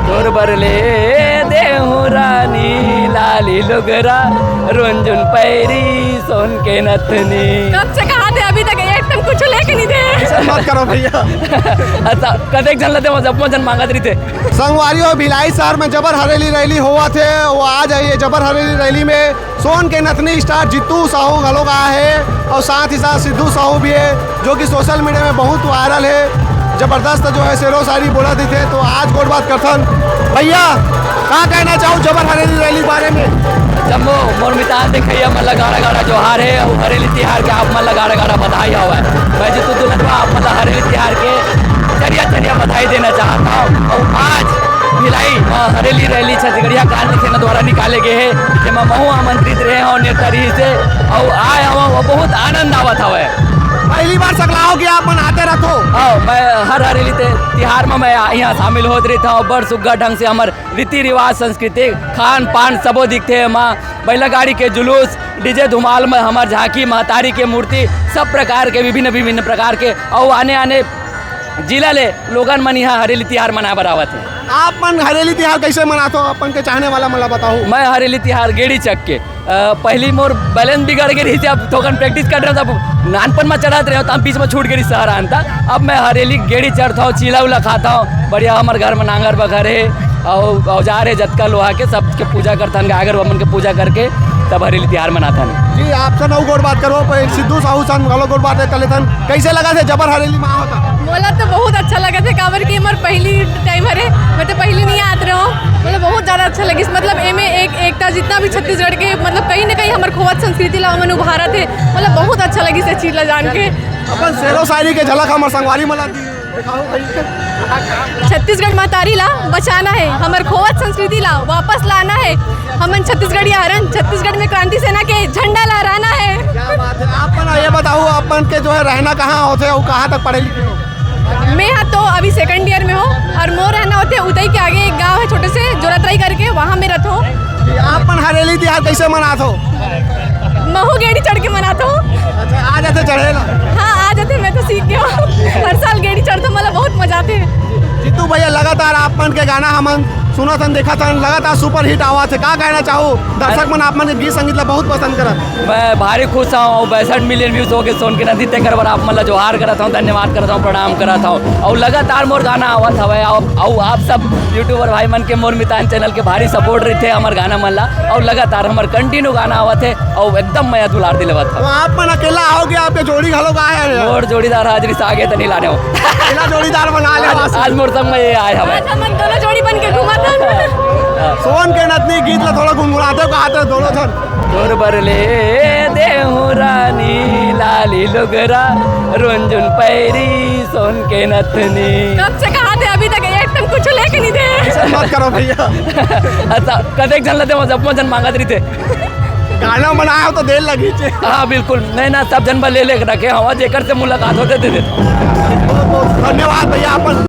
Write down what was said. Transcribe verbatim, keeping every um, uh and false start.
तोर बर ले देहूं रानी लाली लुगरा, रुंझुन पैरी सोन के नथनी। कब से कहा थे, अभी तक एक टन कुछ लेके नहीं दे। ऐसा मत करो भैया। अच्छा, कतेक झन ला देवं, जम्मो झन मांगत रहिथे। संगवारी हो, भिलाई शहर में जबर हरेली रैली होवत हे, वो आ जाइए जबर हरेली रैली में। सोन के नथनी स्टार जीतू साहू घलोक आए हे और साथ ही साथ सिद्धू साहू भी हे, जो कि सोशल मीडिया में बहुत वायरल हे, जबरदस्त जो हे शेरो शायरी बोलत रहिथे। तो आज गोठ बात करथन। भैया, का कहना चाहू जबर हरेली रैली के बारे में? जम्मो मोर मितान देखइया मन ला गाड़ा गाड़ा जोहार हे और हरेली तिहार के आप मन ला गाड़ा गाड़ा बधाई हवय। मैं जीतू दुलतवा आप मन ला हरेली तिहार के चरिया चरिया बधाई देना चाहत हूँ। और आज भिलाई, अ, हरेली रैली छत्तीसगढ़िया काल निखेना द्वारा निकाले गए हे, जेमा महू आमंत्रित रहे हूँ नेता रहिस हे, और आए हवं, वो बहुत आनंद आवत हवय। पहली बार सकलाहो कि आप मन आते रहिथो? हाँ, मैं हर हरेली ते तिहार में मैं आ-, यहाँ शामिल होत रहिथंव, बड़ सुग्घर ढंग से हमर रीति रिवाज, संस्कृति, खान पान सबो दिखथे एमा। बैला गाड़ी के जुलूस, डीजे धुमाल में हमर झांकी, महतारी के मूर्ति, सब प्रकार के विभिन्न विभिन्न प्रकार के, अउ आने आने जिला ले लोगन मन इहाँ हरेली तिहार मनाए बर आवत हे। आप मन हरेली तिहार कैसे मनाथो? अपन के चाहने वाला मन ला बताओ। मैं हरेली तिहार गेड़ी चक के, अ, पहली मोर बैलेंस बिगड़ गे रहिस, अब थोकन प्रैक्टिस कर रहे, तब नानपन में चढ़त रहे, तब बीच में छूट गे रहिस शहर आन तक। अब मैं हरेली गेड़ी चढ़थंव, चीला उला खाथंव, बढ़िया हमर घर में नांगर बखर हे, अउ औजार हे जतका लोहा के, सबके पूजा करथन, गाय गरुवा मन के पूजा करके तब हरेली तिहार मनाथन। जी, आपसे नौ गोठ बात करबो, पर सिद्धू साहू सन घलो गोठ बात कर लेथन। कैसे लगथे जबर हरेली में होता? मोला तो बहुत अच्छा लगथे, काबर कि हमर पहली टाइम हरे, मैं तो पहली नहीं आत रहे हूँ। मतलब बहुत ज़्यादा अच्छा लगिस, मतलब एमे एक एकता जितना भी छत्तीसगढ़ के, मतलब कहीं ना कहीं हमर खोवत संस्कृति ला हमन उभारत हे। मतलब बहुत अच्छा लगिस ये चीज ला जान के। अपन शेरो शायरी के झलक हमर संगवारी मन ला दी। छत्तीसगढ़ महतारी ला बचाना हे, हमर खोवत संस्कृति ला वापस लाना हे। हमन छत्तीसगढ़िया हरन, छत्तीसगढ़ में क्रांति सेना के झंडा लहराना हे। क्या बात है। आप मन ये बताओ, अपन के जो है रहना कहाँ होथे और कहाँ तक पढ़े लिखे हो? मैं हा तो अभी सेकंड ईयर में हूँ और मोर रहना होथे उतई के आगे एक गांव है छोटे से जोरातराई करके, वहाँ में रहथो। आप मन हरेली तिहार कैसे मनाथो? महू गेड़ी चढ़ के मनाथो। अच्छा, आ जाथे चढ़े ला? हाँ, आ जाथे, मैं तो सीख गया हूँ। हर साल गेड़ी चढ़थो, मतलब बहुत मजा आथे। जीतू भैया, लगातार आप मन के गाना हमन सुनत हन, देखत हन, लगातार सुपर हिट आवत हे। का कहना चाहू, दर्शक मन आप मन के गीत संगीत ला बहुत पसंद करत? मैं भारी खुश हूँ, बासठ मिलियन व्यूज हो गे सोन के नथनी, तेकर बर आप मन ला जोहार करत हूँ, धन्यवाद करत हूँ, प्रणाम करत हूँ। और लगातार मोर गाना आवत हवय, और, और आप सब यूट्यूबर भाई मन के मोर मितान चैनल के भारी सपोर्ट रहिथे हमर गाना मन ला, और लगातार हमर कंटिन्यू गाना आवत हे, और एकदम मया दुलार दिलवत तो हवय। आप मन अकेला आओगे, आपके जोड़ी घलो का है? मोर जोड़ीदार आज रिसा गे, त नहीं लाने हो। अकेला जोड़ीदार बना ले आज, बस। आज मोर संग में ये आए हवय। आज हमन दोनों जोड़ी बन के घूमत हन। सोन के नथनी गीत ला थोड़ा गुनगुनाते हो, कहाते हो दोनों झन? तोर बर ले देहूं रानी लाली लुगरा, रुंझुन पैरी सोन के नथनी। कब से कहा थे, अभी तक एक टन कुछ लेके नहीं दे। ऐसा मत करो भैया। अच्छा, कतेक झन ला देवं, जम्मो झन मांगत रहिथे। गाना बनाए हो तो देर लगी छे। हाँ, बिल्कुल। नहीं ना, सब झन बर ले लेके रखे हवं, जेकर से मुलाकात होथे, दे देथंव। बहुत बहुत धन्यवाद भैया, अपन